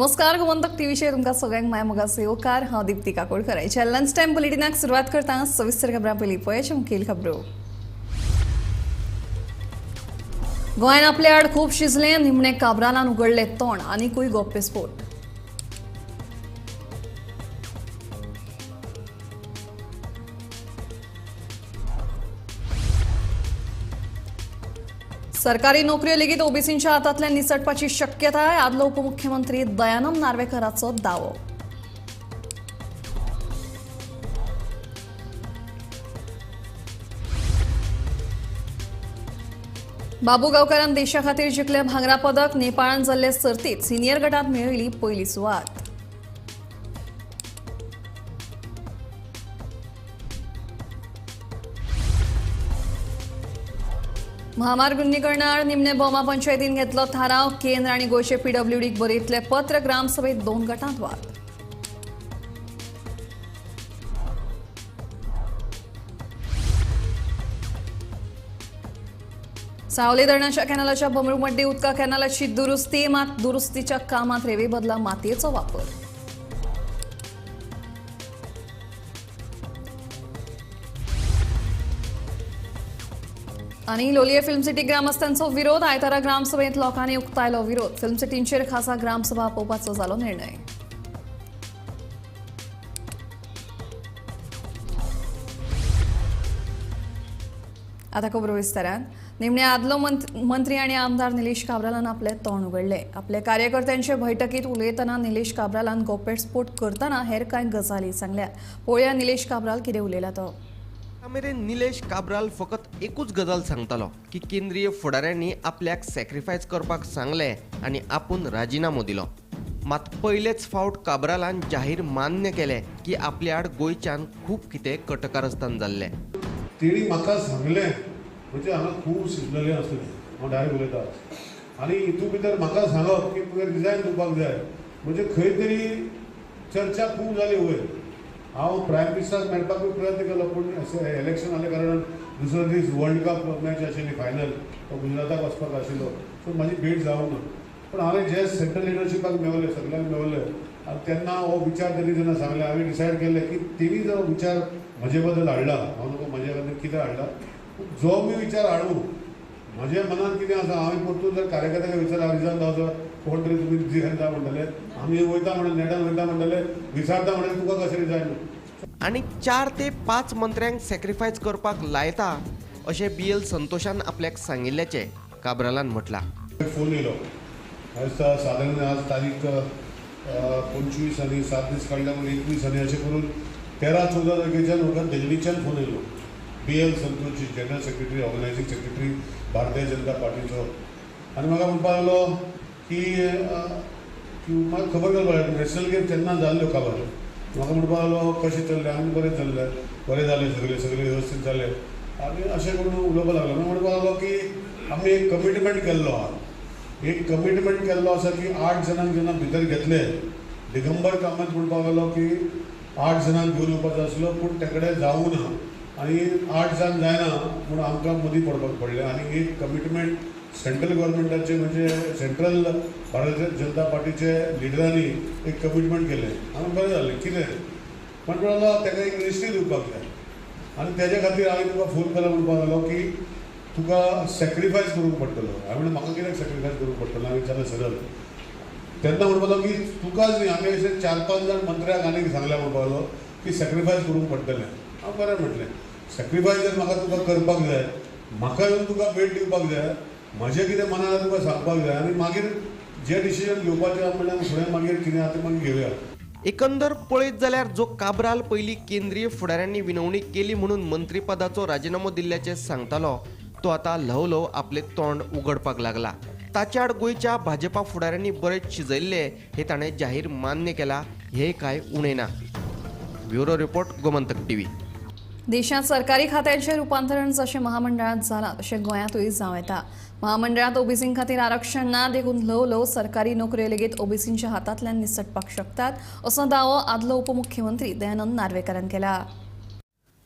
नमस्कार, गोमंतक टीव्हीचेर तुमकां सगळ्यांक माय मोगाचो येवकार. हांव दीप्ती काकोडकर. आयच्या लंच टायम बुलेटिनाक सुरवात करता. सविस्तर खबरां पयलीं पळयाचे मुखेल खबरो. गोंयान आपले आड खूब शिजलें, निमणे काब्रालान उगडले तोंड, आनीकूय गोप्यस्फोट. सरकारी नोकऱ्यो लेगीत ओबीसींच्या हातांतल्यान निसटपाची शक्यताय, आदलो उपमुख्यमंत्री दयानंद नार्वेकराचो दावो. बाबू गांवकारान देशा खातीर जिखलें भांगरा पदक, नेपाळान जाल्ले सर्तीत सिनियर गटात मेळयली पयली सुवात. महामार्ग रुंदीकरणाआड निमणे भोमा पंचायतीन घेतलो थाराव, केंद्र आनी गोंयचे पीडब्ल्यूडीक बरयतले पत्र, ग्रामसभेत दोन गटांत वाद. सावले धरणाच्या कॅनलाच्या भमरूमड्डी उदका कॅनलाची दुरुस्ती, मात दुरुस्तीच्या कामात रेवे बदला मातयेचो वापर. आनी लोलये फिल्म सिटी ग्रामस्थांचो विरोध, आयतारा ग्रामसभेंत लोकांनी उक्तायलो विरोध. फिल्म सिटींचेर खासा ग्रामसभा आपोवपाचो जालो निर्णय. आता खबरो विस्तारान. निमणे आदलो मंत्री आनी आमदार निलेश काब्रालान आपले तोंड उगडले. आपल्या कार्यकर्त्यांचे बैठकीत उलयतना निलेश काब्रालान गोपेटस्फोट करतना हेर कांय गजाली सांगल्यात. पळोवया निलेश काब्राल कितें उलयला तो. मेरेन निलेश काब्राल फकत एकूच गजाल सांगतालो की केंद्रीय फुडाऱ्यांनी आपल्याक सॅक्रिफायस करपाक सांगलें आनी आपूण राजिनामो दिलो. मात पयलेच फावट काब्रालान जाहीर मान्य केलें की आपल्या आड गोंयच्यान खूब कितें कटकारस्थान जाल्लें. तेणी म्हाका सांगलें, म्हणजे हांगा खूब शिजलेलें आसलें, हांव डायरेक्ट उलयता. आनी हितून भितर म्हाका सांगप की तुवें रिजायन दिवपाक जाय, म्हणजे खंय तरी चर्चा खूब जाली वयर. हांव प्रायम मिनिस्टराक मेळपाकूय प्रयत्न केलो, पूण इलेक्शन जाल्या कारणान दुसरो दीस वर्ल्ड कप मॅच आशिल्ली फायनल, तो गुजराताक वचपाक आशिल्लो, सो म्हाजी भेट जावंक ना. पूण हांवें जे सेंट्रल लिडरशिपाक मेवले, सगल्यांक मेवले, आनी तेन्ना हो विचार तेणी जेन्ना सांगले, हांवें डिसायड केलें की तेणी जो विचार म्हजे बद्दल हाडला, हांव नको म्हजे खातीर कितें हाडला, जो मी विचार हाडूं म्हज्या मनान कितें आसा, हांवें परतून जर कार्यकर्त्याक विचार हांव रिजायन जावचो, कोण तरी तुमी रिजायन जा म्हणटले, आमी वयता म्हणले, नेटान वयता म्हणटले, विचारता म्हणले तुका कशें रिजायन. आनी 4 ते 5 मंत्र्यांक सॅक्रिफायस करपाक लायता अशें बी एल संतोषान आपल्याक सांगिल्ल्याचें काब्रालान म्हटलां. फोन येयलो सादारण आज तारीख 25 आनी 7 दीस काडल्या म्हणून 21 आनी अशें करून 13-14 तारखेच्यान म्हाका दिल्लीच्यान फोन येयलो. B L Santosh, general secretary, organising secretary Bharatiya Janata पार्टीचो, आनी म्हाका म्हणपाक लागलो की म्हाका खबर घालपाक नॅशनल गेम तेन्ना जाल्ल्यो काबार. म्हाका म्हणपाक लागलो कशें चल्लें, आनी बरें चल्लें, बरें जालें, सगळें सगळें वेवस्थीत जालें, आनी अशें करून उलोवपाक लागलो. म्हाका म्हणपाक लागलो की आमी एक कमिटमेंट केल्लो आहा, एक कमिटमेंट केल्लो आसा की 8 जाणांक जेन्ना भितर घेतले, दिगंबर कामत म्हणपाक लागलो की 8 जाणांक घेवन येवपाचो आसलो, पूण ते कडेन जावूं ना आनी 8 जाण जायना म्हूण आमकां मदीं पडपाक पडलें. आनी एक कमिटमेंट सेंट्रल गव्हर्मेंटाचे, म्हणजे सेंट्रल भारतीय जनता पार्टीचे लिडरांनी एक कमिटमेंट केलें, आनी बरें जालें. कितें म्हणपाक लागलो, ताका एक मिनिस्ट्री दिवपाक जाय आनी तेज्या खातीर हांवें तुका फोन केलो. म्हणपाक लागलो की तुका सॅक्रिफायस करूंक पडटलो. हांवें म्हणलें म्हाका कित्याक सॅक्रिफायस करूंक पडटलो, हांवें विचारलें सरळ. तेन्ना म्हणपाक लागलो की तुकाच न्ही, आमी अशें 4-5 जाण मंत्र्याक आनीक सांगल्या म्हणपाक लागलो की सॅक्रिफायस करूंक पडटलें. हांव बरें म्हटलें, सॅक्रिफायस जर म्हाका तुका करपाक जाय, म्हाका येवन तुका भेट दिवपाक जाय, म्हजें कितें मनान तुका सांगपाक जाय, आनी मागीर जे डिसिजन घेवपाचें आहा म्हणल्यार फुडें मागीर कितें आहा तें मागीर घेवया. एकंदर पळयत जाल्यार जो काब्राल पयलीं केंद्रीय फुडाऱ्यांनी विनवणी केली म्हणून मंत्रीपदाचो राजिनामो दिल्ल्याचें सांगतालो, तो आतां ल्हव ल्हव आपलें तोंड उगडपाक लागला. ताच्या आड गोंयच्या भाजपा फुडाऱ्यांनी बरेच शिजयल्ले हे ताणें जाहीर मान्य केलां, हें कांय उणें ना. Bureau report, Gomantak TV. देशांत सरकारी खात्यांचें रुपांतरण जशें महामंडळांत जालां तशें गोंयांतूय जावं येता. महामंडळांत ओबीसीं खातीर आरक्षण ना, देखून ल्हव ल्हव सरकारी नोकऱ्यो लेगीत ओबीसींच्या हातांतल्यान निसटपाक शकतात, असो दावो आदलो उपमुख्यमंत्री दयानंद नार्वेकरान केला.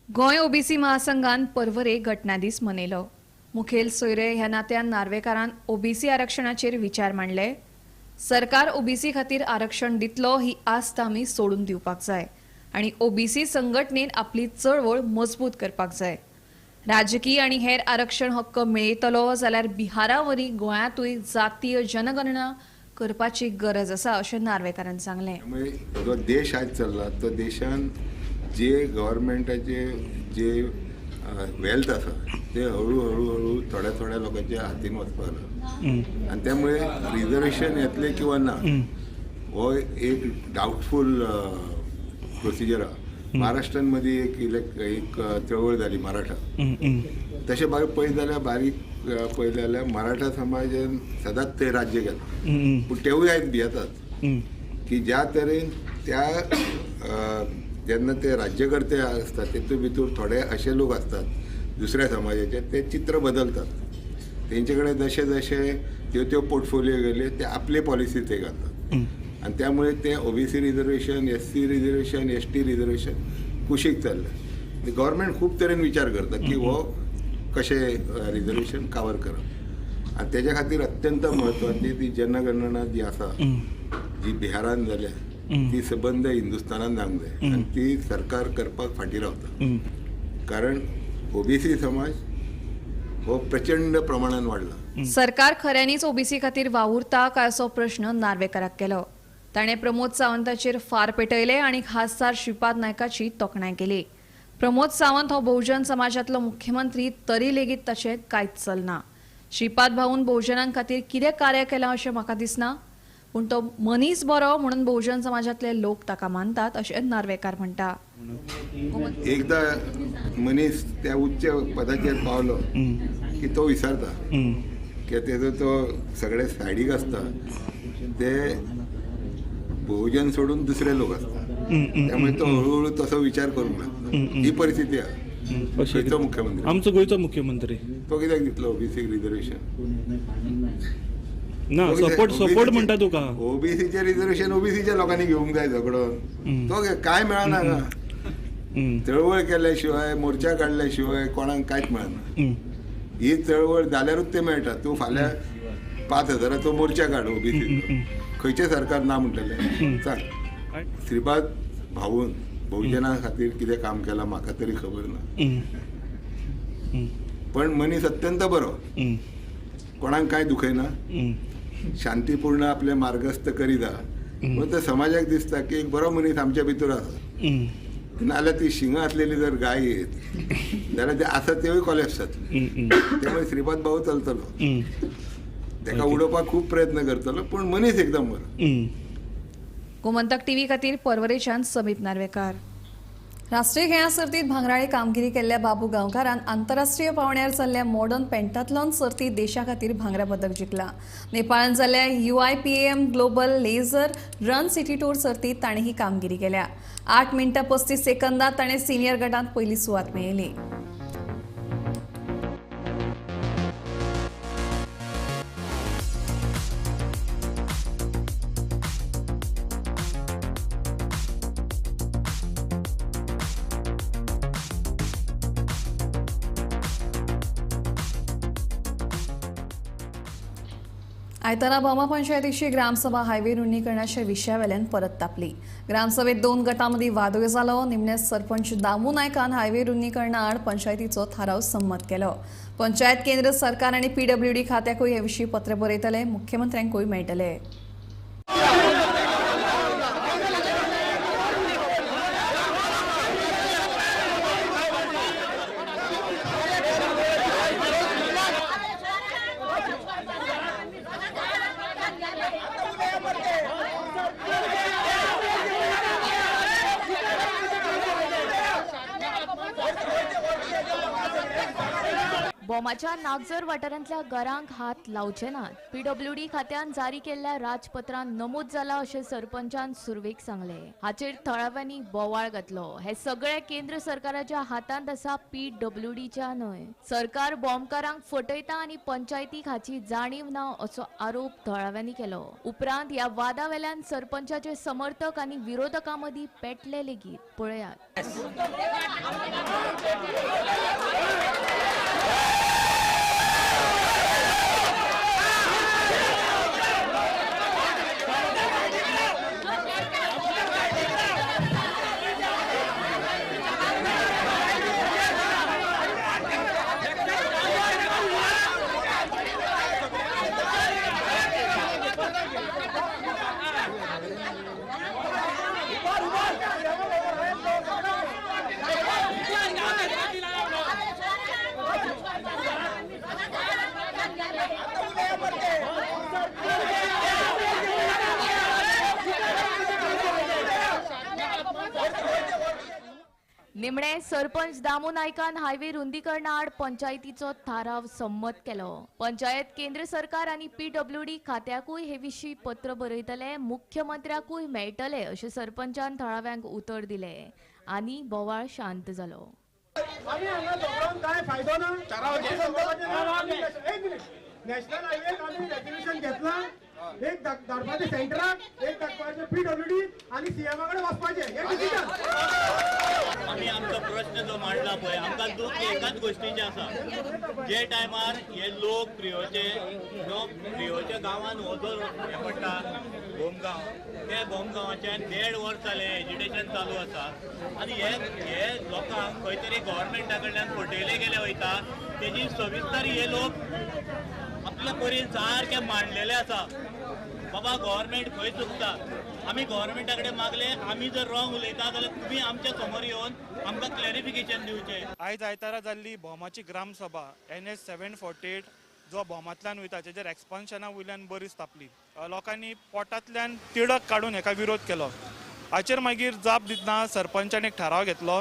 गोंय ओबीसी महासंघान पर्वरे घटना दीस मनयलो. मुखेल सोयरे ह्या नात्यान नार्वेकारान ओबीसी आरक्षणाचेर विचार मांडले. सरकार ओबीसी खातीर आरक्षण दितलो ही आस्त आमी सोडून दिवपाक जाय आनी ओबीसी संघटनेन आपली चळवळ मजबूत करपाक जाय. राजकीय आनी हेर आरक्षण हक्क मेळयतलो जाल्यार बिहारावरी गोंयांतूय जातीय जनगणना करपाची गरज आसा अशें नार्वेकारान सांगलें. त्यामुळे जो देश आज चल्ला तो देशान जे गव्हर्मेंटाचे जे वेल्थ आसा ते हळू हळू हळू थोड्या थोड्या लोकांच्या हातीन वचपाक लागला आनी त्यामुळे रिजर्वेशन येतलें किंवा ना हो एक डावटफूल प्रोसिजर आहा. महाराष्ट्रान मदीं एक एक चळवळ जाली मराठा, तशें बारीक पळयत जाल्यार बारीक पळयलें जाल्यार मराठा समाजान सदांच ते राज्य केलां, पूण तेवूय आयज भियेतात की ज्या तरेन त्या जेन्ना ते राज्यकर्ते आसतात तेतून भितर थोडे अशे लोक आसतात दुसऱ्या समाजाचे, ते चित्र बदलतात. तेंचे कडेन जशे जशे त्यो त्यो पोर्टफोलियो गेले ते आपले पॉलिसी ते घालतात आनी त्यामुळे ते OBC reservation, SC reservation, ST reservation कुशीक चल्लें. गव्हर्मेंट खूब तरेन विचार करता की हो कशें रिजर्वेशन कवर करप आनी तेज्या खातीर अत्यंत म्हत्वाची ती जनगणना जी आसा जी बिहारान जाल्या ती सबंद हिंदुस्थानान जावंक जाय आनी ती सरकार करपाक फाटीं रावता, कारण ओबीसी समाज हो प्रचंड प्रमाणान वाडला. सरकार खऱ्यांनीच ओबीसी खातीर वावुरता काय असो प्रश्न नार्वेकाराक केलो. ताणें प्रमोद सावंताचेर फार पेटयले आनी खासदार श्रीपाद नायकाची तोखणाय केली. प्रमोद सावंत हो बहुजन समाजांतलो मुख्यमंत्री तरी लेगीत ताचें कांयच चलना. श्रीपाद भाऊन बहुजनां खातीर कितें कार्य केलां अशें म्हाका दिसना, पूण तो मनीस बरो म्हणून बहुजन समाजांतले लोक ताका मानतात अशें नार्वेकार म्हणटा. एकदा मनीस त्या उच्च पदाचेर पावलो की तो विसरता की तेजो तो सगळे सायडीक आसता ते बहुजन सोडून दुसरे लोक आसता, त्यामुळे तो हळूहळू तसो विचार करूंक लागता. ही परिस्थिती आसा. खंयचो मुख्यमंत्री? आमचो गोंयचो मुख्यमंत्री तो कित्याक दितलो ओबीसीक रिजर्वेशन? ना, सपोर्ट सपोर्ट म्हणटा तुका. ओबीसीचे रिजर्वेशन ओबीसीच्या लोकांनी घेवंक जाय झगडोन, तो काय मेळना. चळवळ केल्या शिवाय, मोर्चा काडल्या शिवाय कोणाक कांयच मेळना. ही चळवळ जाल्यारूच ते मेळटा. तूं फाल्यां 5,000 मोर्चा काड ओबीसी, खंयचें सरकार ना म्हणटलें? सांग. श्रीपाद भाऊन बहुजना खातीर कितें काम केलां म्हाका तरी खबर ना, पण मनीस अत्यंत बरो, कोणाक कांय दुखयना, शांतीपूर्ण आपले मार्गस्थ करीत आहा. म्हणून ते समाजाक दिसता की एक बरो मनीस आमच्या भितर आसा. नाजाल्यार ती शिंगां आसलेली जर गाय येत जाल्यार ते आसा तेवूय कॉलेप्स जातले. त्यामुळे श्रीपाद भाऊ चलतलो, ताका उडोवपाक खूब प्रयत्न करतलो, पूण मनीस एकदम बरो. गोमंतक टीव्ही खातीर पर्वरेच्यान समीप नार्वेकार. राष्ट्रीय खेळां सर्तीत भांगराळी कामगिरी केल्ल्या बाबू गांवकारान आंतरराष्ट्रीय पावंड्यार जाल्ल्या मॉडर्न पेंटाथलॉन सर्तीत देशा खातीर भांगरा पदक जिखला. नेपाळान जाल्ल्या UIPM global laser run city tour सर्तीत ताणें ही कामगिरी केल्या. 8 मिनटां 35 सेकंदात ताणें सिनियर गटांत पयली सुवात मेळयली. आयतारा भोमा पंचायतीची ग्रामसभा हायवे रुंदीकरणाच्या विशयावेल्यान परत तापली. ग्रामसभेत 2 गटांमदीं वादूय जालो. निमणे सरपंच दामू नायकान हायवे रुंदीकरणा आड पंचायतीचो थाराव संमत केलो. पंचायत केंद्र सरकार आनी पीडब्ल्यूडी खात्याकूय हे विशीं पत्र बरयतले, मुख्यमंत्र्यांकूय मेळटले. बोमाच्या नागझर वाठारांतल्या घरांक हात लावचे नात. पीडब्ल्यूडी खात्यान जारी केल्ल्या राजपत्रान नमूद जाला अशें सरपंचान सुरवेक सांगले. हाचेर थळाव्यांनी बोवाळ घातलो. हे सगळे केंद्र सरकाराच्या हातांत आसा, पीडब्ल्यूडीच्या न्हय. सरकार बॉम्बकारांक फटयता आनी पंचायतीक हाची जाणीव ना असो आरोप थळाव्यांनी केलो. उपरांत ह्या वादा वेल्यान सरपंचाचे समर्थक आनी विरोधकां मदीं पेटले लेगीत. पळयात. निमणे सरपंच दामू नायकान हायवे रुंदीकरणा आड पंचायतीचो थाराव संमत केलो. पंचायत केंद्र सरकार आनी पीडब्ल्यूडी खात्याकूय हे विशीं पत्र बरयतले, मुख्यमंत्र्याकूय मेळटले अशें सरपंचान थळाव्यांक उतर दिले आनी बोवाळ शांत जालो. आमी हांगा दोगरान काय फायदो ना. एक मिनिट, नॅशनल हायवेक आमी रेजोल्युशन घेतला, एक धाडपाचें सेंटराक, एक धाडपाचें पीडब्ल्यूडी आनी सीएमा कडेन वचपाचें, हें डिसिजन. आमी आमचो प्रश्न जो मांडला पळय, आमकां दूख एकाच गोश्टीचें आसा. जे टायमार हे लोक प्रियोचे प्रियोच्या गांवान हो जो हें पडटा भोमगांव, त्या भोमगांवाच्यान 1.5 वर्स जालें एजिटेशन चालू आसा आनी हे हे लोकांक खंय तरी गव्हर्मेंटा कडल्यान फटयले गेले वयता. तेजी सविस्तर हे लोक आपल्या परीन सारके मांडलेले आसा. बाबा गव्हर्मेंट खंय चुकता, आमी गव्हर्मेंटा कडेन मागले, आमी जर रॉंग उलयता जाल्यार तुमी आमच्या समोर येवन आमकां क्लॅरिफिकेशन दिवचें. आयज आयतारा जाल्ली भोमाची ग्रामसभा NH 748 जो भोमांतल्यान वयता तेजेर एक्सपान्शना वयल्यान बरीच तापली. लोकांनी पोटांतल्यान तिडक काडून हेका विरोध केलो. हाचेर मागीर जाप दितना सरपंचान एक थाराव घेतलो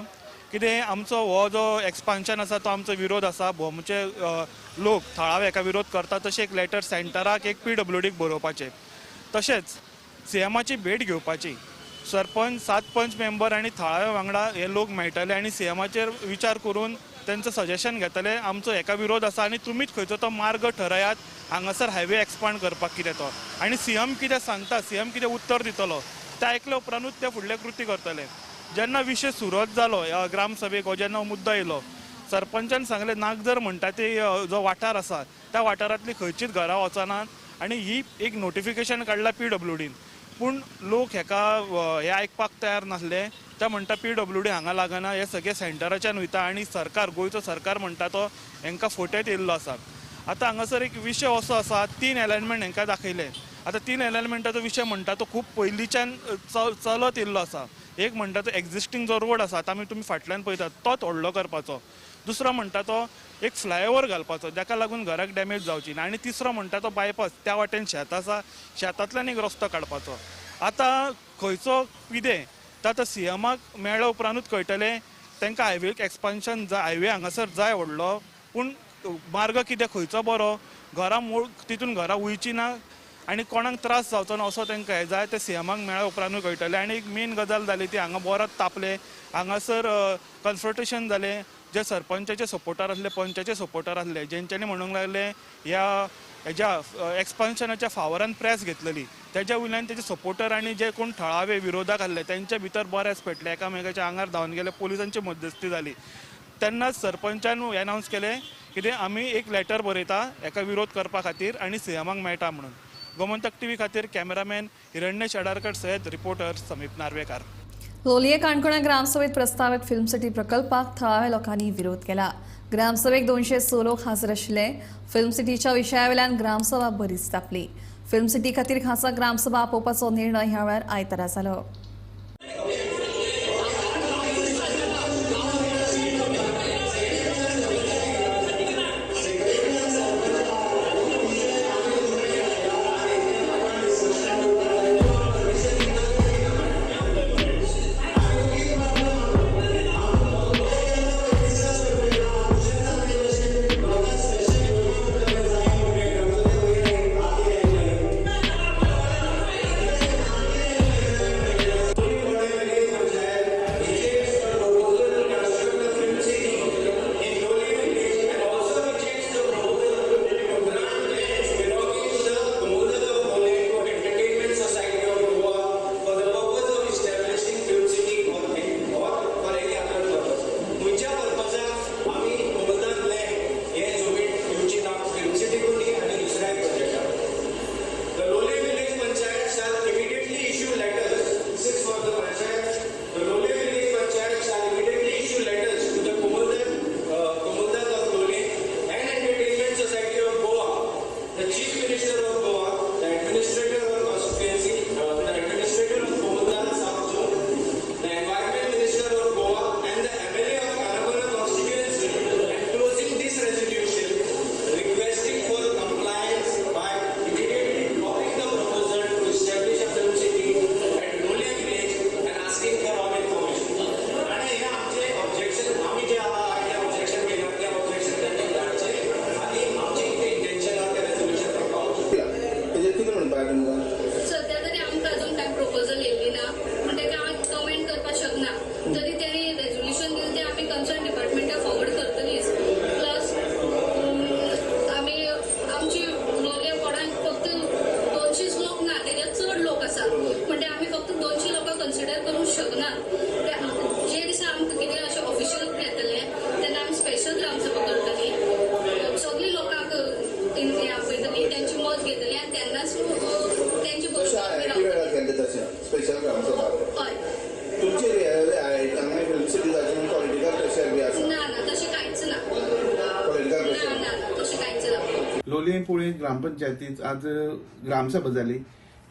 कितें आमचो हो जो एक्सपान्शन आसा तो आमचो विरोध आसा, भोमचे लोक थळावे हेका विरोध करता, तशें एक लेटर सेंटराक एक पीडब्ल्यूडीक बरोवपाचें, तशेंच सीएमाची भेट घेवपाची. सरपंच, 7 पंच मेंबर आनी थळावे वांगडा हे लोक मेळटले आनी सीएमाचेर विचार करून तेंचो सजेशन घेतले, आमचो हेका विरोध आसा आनी तुमीच खंयचो तो मार्ग ठरयात हांगासर हायवे एक्सपांड करपाक कितें तो, आनी सीएम कितें सांगता, सीएम कितें उत्तर दितलो तें आयकले उपरांतूच ते फुडले कृती करतले. जेन्ना विशय सुरवात जालो ग्रामसभेक, हो जेन्ना मुद्दो येयलो, सरपंचान सांगलें नागझर म्हणटा ते जो वाठार आसा त्या वाठारांतली खंयचीच घरां वचनात आनी ही एक नोटिफिकेशन काडलां पीडब्ल्यूडीन. पूण लोक हेका हे आयकपाक तयार नासले. ते म्हणटा पीडब्ल्यूडी हांगा लागना, हे सगळे सेंटराच्यान वयता आनी सरकार, गोंयचो सरकार म्हणटा तो हेंकां फटयत येयल्लो आसा. आतां हांगासर एक विशय असो आसा, 3 एलायनमेंट हेंकां दाखयले. आतां 3 एलायनमेंटाचो विशय म्हणटा तो खूब पयलींच्यान चलत येयल्लो आसा. एक म्हणटा तो एक्झिस्टींग जो रोड आसा आतां आमी तुमी फाटल्यान पळयतात तोच व्हडलो करपाचो, दुसरो म्हणटा तो एक फ्लायओवर घालपाचो जाका लागून घराक डॅमेज जावची ना, आनी तिसरो म्हणटा तो बायपास, त्या वाटेन शेत आसा शेतांतल्यान एक रस्तो काडपाचो. आतां खंयचो कितें तो आतां सीएमाक मेळ्ळ्या उपरांतूच कळटलें. तांकां हायवेक एक्सपान्शन जाय, हायवे हांगासर जाय व्हडलो, पूण मार्ग कितें खंयचो बरो, घरां मोड तितून घरां वयची ना आनी कोणाक त्रास जावचो ना असो तांकां हें जाय, तें सीएमाक मेळ्ळ्या उपरांतूय कळटलें. आनी एक मेन गजाल जाली ती हांगा बरोच तापले, हांगासर कन्फ्रंटेशन जालें. जे सरपंचाचे सपोर्टर आसले, पंचाचे सपोर्टर आसले, जेंच्यांनी म्हणूंक लागले ह्या हेज्या एक्सपान्शनाच्या फावरान प्रेस घेतलेली, तेज्या वयल्यान तेजे सपोर्टर आनी जे कोण थळावे विरोधाक आसले तेंच्या भितर बरेच पेटले, एकामेकाच्या आंगार धांवन गेले, पोलिसांची मध्यस्थी जाली. तेन्नाच सरपंचान एनावन्स केलें कितें आमी एक लेटर बरयता हेका विरोध करपा खातीर आनी सीएमाक मेळटा म्हणून. गोमंतक टीव्ही खातीर कॅमेरामॅन हिरण्य शेडारकर सयत रिपोर्टर समीप नार्वेकार. लोलये काणकोणा ग्रामसभेत प्रस्तावित फिल्म सिटी प्रकल्पाक थळाव्या लोकांनी विरोध केला. ग्रामसभेक 206 लोक हाजीर आशिल्ले. फिल्म सिटीच्या विशयावेल्यान ग्रामसभा बरीच तापली. फिल्म सिटी खातीर खासा ग्रामसभा आपोवपाचो निर्णय ह्या वेळार आयतारा जालो. ना. जे दिसा आमकां कितें अशें ऑफिशियल येतलें तेन्ना आमी स्पेशल ग्रामसभा करतली, सगळी लोकांक आपयतली, त्यांची मत घेतली आनी तेन्नाच तेंचे बरोबर. स्पेशल ग्रामसभा हय. तुमचे पॉलिटिकल प्रेशर बी आसा? ना ना, तशें कांयच ना. पॉलिटिकल प्रेशर ना ना, तशें कांयच ना. लोलयें पोळे ग्रामपंचायतीत आज ग्रामसभा जाली.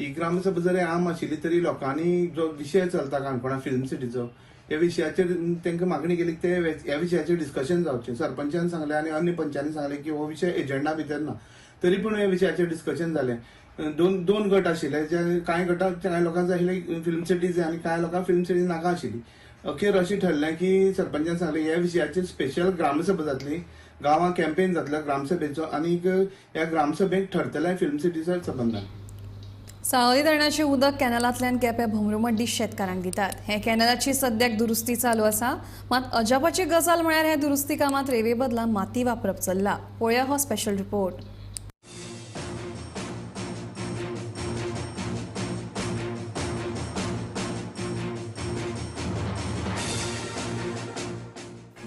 ही ग्रामसभा जरी आम आशिल्ली तरी लोकांनी जो विशय चलता काणकोणा फिल्म सिटीचो, ह्या विशयाचेर तांकां मागणी केली ते ह्या विशयाचेर डिस्कशन जावचें. सरपंचान सांगलें आनी अन्य पंचांनी सांगलें की हो विशय एजेंडा भितर ना, तरी पूण ह्या विशयाचेर डिस्कशन जालें. दोन गट आशिल्ले, जे कांय गटाक कांय लोकांक जाय आशिल्ले फिल्म सिटी जाय आनी कांय लोकांक फिल्म सिटी नाका आशिल्ली. अखेर अशें ठरलें की सरपंचान सांगलें ह्या विशयाचेर स्पेशल ग्रामसभा जातली, गांवांत कॅम्पेन जातलो ग्रामसभेचो आनी ह्या ग्रामसभेक ठरतलें फिल्म सिटीच्या संबंदान. साळोली धरणाचें उदक कॅनलांतल्यान केपें भोमरुमड्डी शेतकारांक दितात. हे कॅनलाची सद्याक दुरुस्ती चालू आसा, मात अजापाची गजाल म्हळ्यार हे दुरुस्ती कामांत रेवे बदला माती वापरप चल्ला. पळोवया हो स्पेशल रिपोर्ट.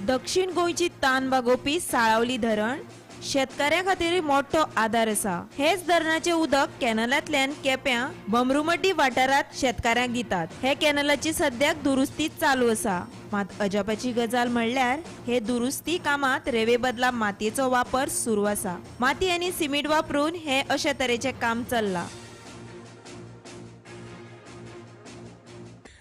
दक्षिण गोंयची तान भागोवपी साळावली धरण शेतकाऱ्यां खातीर मोठो आदार आसा. हेच धरणाचें उदक कॅनलांतल्यान केप्यां भमरुमड्डी वाठारांत शेतकाऱ्यांक दितात. हे कॅनलाची सद्याक दुरुस्ती चालू आसा, मात अजापाची गजाल म्हणल्यार हे दुरुस्ती कामांत रेवे बदला मातयेचो वापर सुरू आसा. माती आनी सिमेंट वापरून हे अशे तरेचें काम चल्लां.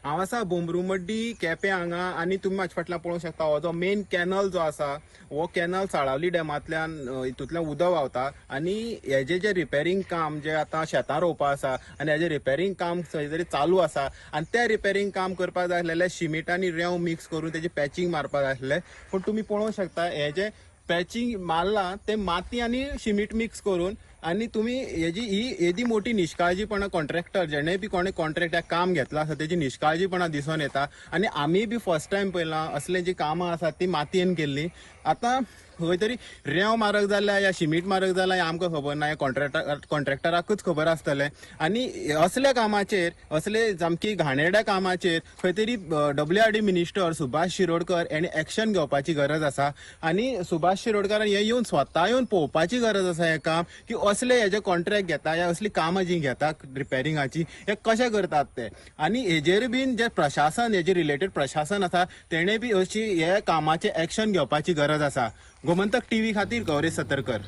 हांव आसा बोमरुमड्डी केपें हांगा आनी तुमी म्हाजे फाटल्यान पळोवंक शकता हो जो मेन कॅनल जो आसा हो कॅनल साळावली डॅमांतल्यान हितूंतल्यान उदक व्हांवता आनी हेजे जे रिपेरींग काम जे आतां शेतां रोवपा आसा आनी हेजें रिपेरींग काम खंय तरी चालू आसा आनी तें रिपेरींग काम करपाक जाय आसलेलें शिमीट आनी रेंव मिक्स करून तेजें पॅचींग मारपाक जाय आसलें, पूण तुमी पळोवंक शकता हें जें पॅचींग मारलां तें माती आनी शिमीट मिक्स करून. आनी तुमी हेजी ही येदी मोठी निश्काळजीपणा कॉन्ट्रॅक्टर जेणे बी कोणे कॉन्ट्रॅक्ट काम घेतलां आसा तेजी निश्काळजीपणा दिसून येता आनी आमी बी फर्स्ट टायम पळयलां असले जी कामां आसात ती मातयेन केल्ली. आतां खंय तरी रेंव मारक जाल्या या शिमीट मारक जाल्या हें आमकां खबर ना, हें कॉन्ट्रॅक्टराकूच खबर आसतलें. आनी असल्या कामाचेर असले सामकी घाणेरड्या कामाचेर खंय तरी WRD minister Subhash Shirodkar हांणी एक्शन घेवपाची गरज आसा आनी सुभाष शिरोडकरान हें येवन स्वता येवन पळोवपाची गरज आसा हें काम की असले हेजे कॉन्ट्रॅक्ट घेता या असली कामां जी घेता रिपेरिंगाची हे कशें करतात ते. आनी हेजेर बीन जे प्रशासन हेजे रिलेटेड प्रशासन आसा तेणें बी अशी हे कामाचें एक्शन घेवपाची गरज आसा. गोमंतक टीव्ही खातीर गौरेश सतरकर.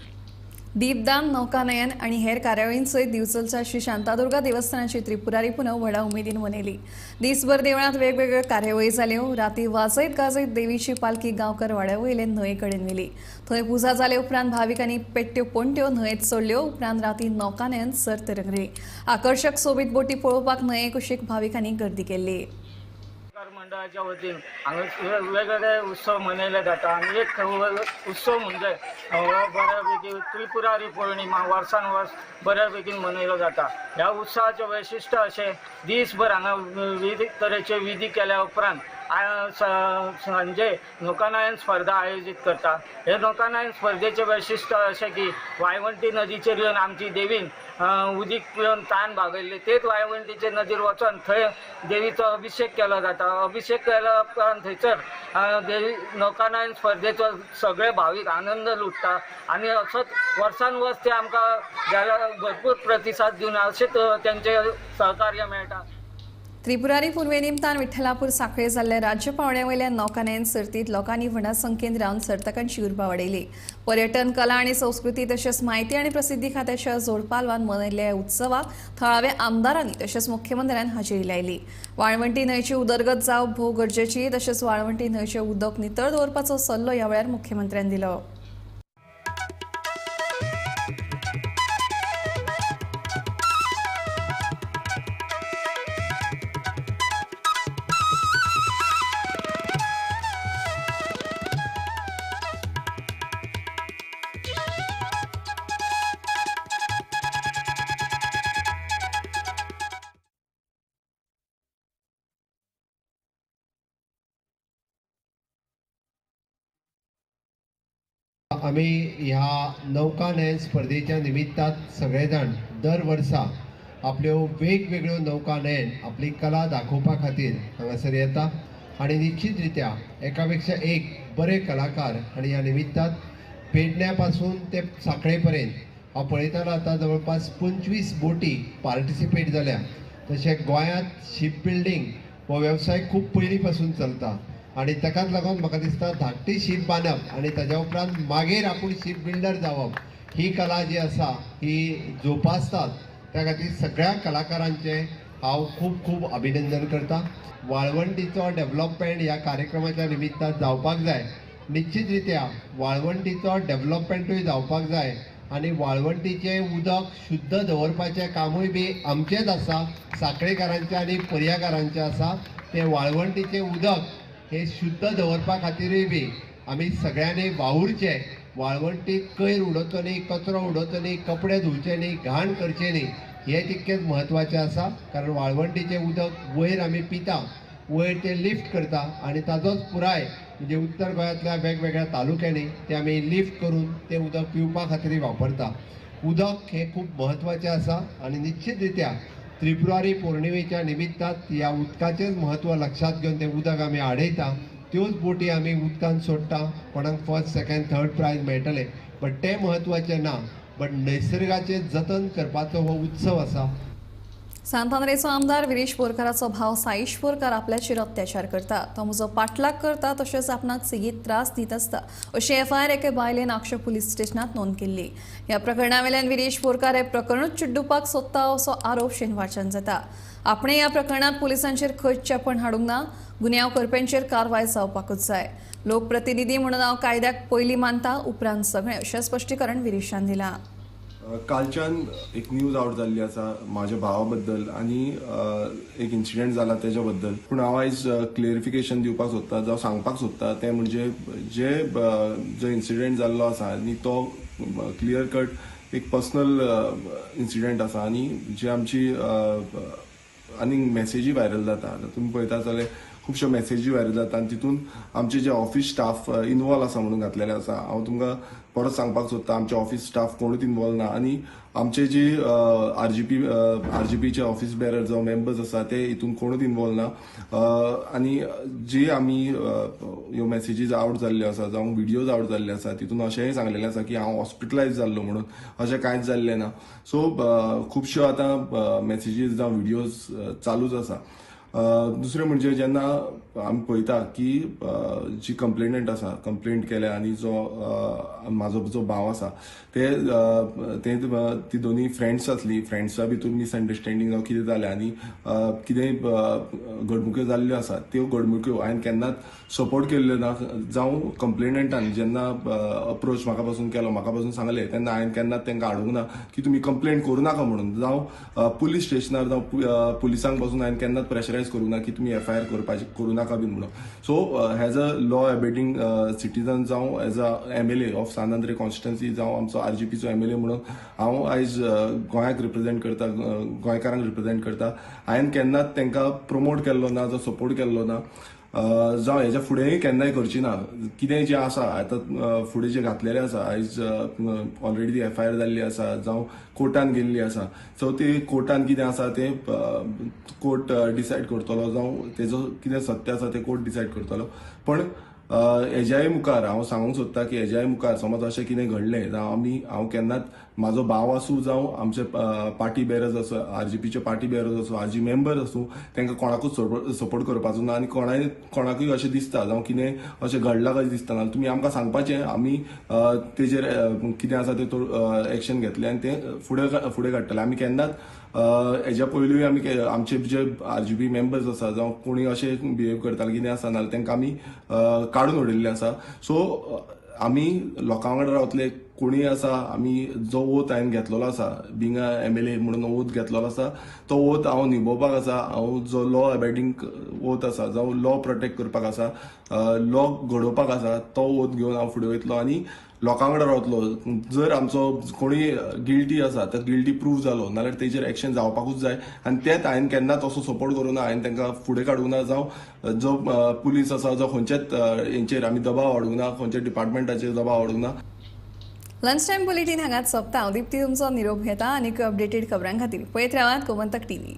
दीपदान, नौकानयन आणि हेर कार्यावळींसयत दिवचलच्या श्री शांतादुर्गा देवस्थानाची त्रिपुरारी पुनव व्हडा उमेदीन मनयली. दिसभर देवळांत वेगवेगळ्यो कार्यावळी जाल्यो. राती वाजयत गाजयत देवीची पालखी गांवकर वाड्या वयले न्हंये कडेन व्हेली. थंय पुजा जाले उपरांत भाविकांनी पेट्ट्यो पणट्यो न्हंयेत सोडल्यो. उपरांत राती नौकानयन सर्त रंगली. आकर्शक सोबीत बोटी पळोवपाक न्हंये कुशीक भाविकांनी गर्दी केल्ली. मंडळाच्या वतीन हांगा वेगवेगळे उत्सव मनयले जाता आनी एक उत्सव म्हणजे हो बऱ्यापैकी त्रिपुरारी पौर्णिमा वर्सान वर्स बऱ्या पैकी मनयलो जाता. ह्या उत्सवाचें वैशिश्ट अशें दीसभर हांगा विविध तरेचे विधी केल्या उपरांत सांजे नौकानयन स्पर्धा आयोजीत करता. हे नौकानयन स्पर्धेचें वैशिश्ट अशें की वायवंटी नदीचेर येवन आमची देवीन उदीक पिवन तान भागयल्ली, तेच वायवंटीचे नदीर वचून थंय देवीचो अभिषेक केलो जाता. अभिषेक केल्या उपरांत थंयसर देवी नौकानयन स्पर्धेचो सगळे भावीक आनंद लुटता आनी असोच वर्सान वर्स ते आमकां जाल्यार भरपूर प्रतिसाद दिवन अशेंच तेंचें सहकार्य मेळटा. त्रिपुरारी पुनवे निमतान विठ्ठलापूर साखळे जाल्ल्या राज्य पावंड्या वयल्या नौकानयन सर्तीत लोकांनी व्हडा संख्येन रावन सर्तकांची उर्बा वाडयली. पर्यटन, कला आनी संस्कृती तशेंच म्हायती आनी प्रसिद्धी खात्याच्या जोडपालवान मनयल्ल्या उत्सवाक थळाव्या आमदारांनी तशेंच मुख्यमंत्र्यान हाजेरी लायली. वाळवंटी न्हंयची उदरगत जावप भोव गरजेची तशेंच वाळवंटी न्हंयचें उदक नितळ दवरपाचो सल्लो ह्या वेळार मुख्यमंत्र्यान दिलो. आमी ह्या नौकानयन स्पर्धेच्या निमित्तान सगळे जाण दर वर्सा आपल्यो वेगवेगळ्यो नौका न्हेन आपली कला दाखोवपा खातीर हांगासर येता आनी निश्चित रित्या एका पेक्षा एक बरे कलाकार आनी ह्या निमित्तान पेडण्या पासून ते साखळे पर्यंत हांव पळयतना आतां जवळपास 25 बोटी पार्टिसिपेट जाल्या. तशें गोंयांत शीप बिल्डींग हो वेवसाय खूब पयलीं पासून चलता आनी ताकाच लागून म्हाका दिसता धाकटी शीप बांदप आनी ताज्या उपरांत मागीर आपूण शीप बिल्डर जावप ही कला जी आसा ही जोपासतात. त्या खातीर सगळ्या कलाकारांचें हांव खूब खूब अभिनंदन करता. वाळवंटीचो डेवलपमेंट ह्या कार्यक्रमाच्या निमित्तान जावपाक जाय. निश्चित रित्या वाळवंटीचो डेवलपमेंटूय जावपाक जाय आनी वाळवंटीचें उदक शुद्ध दवरपाचें कामूय बी आमचेंच आसा, साखळेकारांचें आनी पर्याकारांचें आसा. तें वाळवंटीचें उदक हें शुद्ध दवरपा खातीरूय बी आमी सगळ्यांनी वावुरचें. वाळवंटीक कयर उडोवचो न्ही, कचरो उडोवचो न्ही, कपडे धुवचे न्ही, घाण करचें न्ही, हें तितकेंच म्हत्वाचें आसा. कारण वाळवंटीचें उदक वयर आमी पिता, वयर तें लिफ्ट करता आनी ताजोच पुराय म्हणजे उत्तर गोंयांतल्या वेगवेगळ्या तालुक्यांनी तें आमी लिफ्ट करून तें उदक पिवपा खातीर वापरता. उदक हें खूब म्हत्वाचें आसा आनी निश्चित रित्या त्रिपुरारी पौर्णिमेच्या निमित्तान ह्या उदकाचेंच म्हत्व लक्षांत घेवन तें उदक आमी आडयता. त्योच बोटी आमी उदकान सोडटा. कोणाक फर्स्ट सेकंड थर्ड प्रायज मेळटलें, बट तें म्हत्वाचें ना, बट नैसर्गाचें जतन करपाचो हो उत्सव आसा. सांत आंद्रेचो आमदार विरेश बोरकाराचो भाव साईश बोरकार आपल्याचेर अत्याचार करता, तो म्हजो पाठलाग करता तशेंच आपणाक सेगीत त्रास दीत आसता अशी एफआयआर एके बायलेन आगशे पुलीस स्टेशनांत नोंद केल्ली. ह्या प्रकरणा वेल्यान विरेश बोरकार हे प्रकरणूच चिड्डुपाक सोदता असो आरोप शेनवारच्यान जाता. आपणे ह्या प्रकरणांत पुलिसांचेर खंयच चेपण हाडूंक ना. गुन्यांव करप्यांचेर कारवाय जावपाकूच जाय. लोकप्रतिनिधी म्हणून हांव कायद्याक पयलीं मानता, उपरांत सगळें, अशें स्पश्टीकरण विरेशान दिलां. कालच्यान एक न्यूज आवट जाल्ली आसा म्हाज्या भावा बद्दल आनी एक इन्सिडंट जाला तेज्या बद्दल. पूण हांव आयज क्लियरिफिकेशन दिवपाक सोदता, जावं सांगपाक सोदता तें म्हणजे जे जो इन्सिडंट जाल्लो आसा आनी तो क्लियर कट एक पर्सनल इन्सिडंट आसा आनी जे आमची आनी मॅसेजी व्हायरल जाता, आतां तुमी पळयता जाल्यार खुबश्यो मॅसेजी व्हायरल जाता आनी तितून आमचे जे ऑफिस स्टाफ इनवॉल्व आसा म्हणून घातलेले आसा. हांव तुमकां परत सांगपाक सोदता, आमचे ऑफिस स्टाफ कोणूच इनवॉल्व ना आनी आमचे जी आरजीपीचे ऑफिस बेरर जावं मेंबर्स आसा ते हितून कोणूच इनवॉल्व ना. आनी जी आमी ह्यो मॅसेजीज आवट जाल्ल्यो आसा जावं विडियोज आवट जाल्ले आसा तितून अशेंय सांगलेलें आसा की हांव हॉस्पिटलायज जाल्लो म्हणून, अशें कांयच जाल्लें ना. सो खुबश्यो आतां मॅसेजीज जावं विडियोज चालूच आसा. दुसरें म्हणजे जेन्ना आमी पळयता की जी कंप्लेनंट आसा, कंप्लेंट केल्या आनी जो म्हाजो जो भाव आसा ते ती दोनी फ्रेंड्स आसली, फ्रेंड्सा भितूर मिसअंडरस्टँडींग जावं कितें जालें आनी कितेंय घडणुक्यो जाल्ल्यो आसा त्यो घडणुक्यो हांवें केन्नाच सपोर्ट केल्ल्यो ना. जावं कंप्लेनंटान जेन्ना अप्रोच म्हाका पासून केलो, म्हाका पासून सांगलें तेन्ना हांवें केन्नाच तांकां हाडूंक ना की तुमी कंप्लेंट करूं नाका म्हणून, जावं पुलीस स्टेशनार जावं पुलिसांक पासून हांवें केन्नाच प्रेशरायज करूं ना की तुमी एफआयआर करपाची करूं नाका बीन म्हणून. So as a law abiding citizen जावं as a MLA of Sant Andre constituency जावं आमचो आरजीपीचो एमएलए म्हणून हांव आयज गोंयाक रिप्रेजेंट करता, गोंयकारांक रिप्रेजेंट करता. हांवें केन्नाच तांकां प्रमोट केल्लो ना, जावं सपोर्ट केल्लो ना, जावं हेज्या फुडेंय केन्नाय करची ना. कितें जें आसा आतां फुडें जें घातलेलें आसा आयज ऑलरेडी ती एफआयआर जाल्ली आसा जावं कोर्टान गेल्ली आसा, सो ती कोर्टान कितें आसा तें कोर्ट डिसायड करतलो, जावं तेजो कितें सत्य आसा तें कोर्ट डिसायड करतलो. पण हेज्याय मुखार हांव सांगूंक सोदता की हेज्याय मुखार समज अशें कितें घडलें जावं आमी हांव केन्नाच म्हाजो भाव आसूं जावं आमचे पार्टी बेरर्स आसूं, आरजीपीचे पार्टी बेरर्स आसूं, आरजी मेंबर आसूं, तांकां कोणाकूच सपोर्ट करपाचो ना आनी कोणाकूय अशें दिसता जावं कितें अशें घडलां कशें दिसता ना तुमी आमकां सांगपाचें, आमी तेजेर कितें आसा तें एक्शन घेतलें आनी तें फुडें फुडें काडटलें. आमी केन्नाच हेज्या पयलूय आमी आमचे जे आरजीपी मेंबर्स आसा जावं कोणी अशें बिहेव करताले कितें आसा नाजाल्यार तांकां आमी काडून उडयल्ले आसा. सो आमी लोकां वांगडा रावतले, कोणूय आसा आमी जो ओथ हांवें घेतलेलो आसा बींग अ एमएलए म्हणून ओथ घेतलेलो आसा तो ओथ हांव निभोवपाक आसा. हांव जो लॉ अबायडींग ओथ आसा जावं लॉ प्रोटेक्ट करपाक आसा, लॉ घडोवपाक आसा, तो ओथ घेवन हांव फुडें वयतलो आनी लोकां वांगडा रावतलो. जर आमचो कोणूय गिल्टी आसा तर गिल्टी प्रूव जालो नाल्यार तेजेर एक्शन जावपाकूच जाय आनी तेंच हांवें केन्नाच असो सपोर्ट करूं ना, हांवें तांकां फुडें काडूंक ना, जावं जो पुलीस आसा जावं खंयच्याच हेंचेर आमी दबाव हाडूंक ना, खंयच्या डिपार्टमेंटाचेर दबाव हाडूंक ना. लंच टायम बुलेटीन हांगाच सोंपता. हांव दीप्ती तुमचो निरोप घेता आनीक अपडेटेड खबरां खातीर पळयत रावात गोमंतक टीव्ही.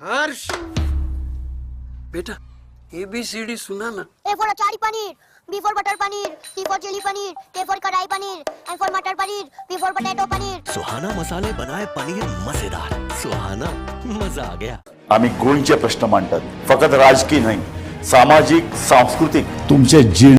हर्ष बेटा एबीसीडी सुना ना। A for achari paneer, B for butter paneer, C for chilli paneer, K for kadai paneer, M for matar paneer, P for potato paneer. Suhana मसाले बनाए पनीर मजेदार, सुहाना मजा आ गया। आम्ही गोंयचे प्रश्न मांडतात, फकत राजकीय न्हय, सामाजीक, सांस्कृतीक, तुमचे जीण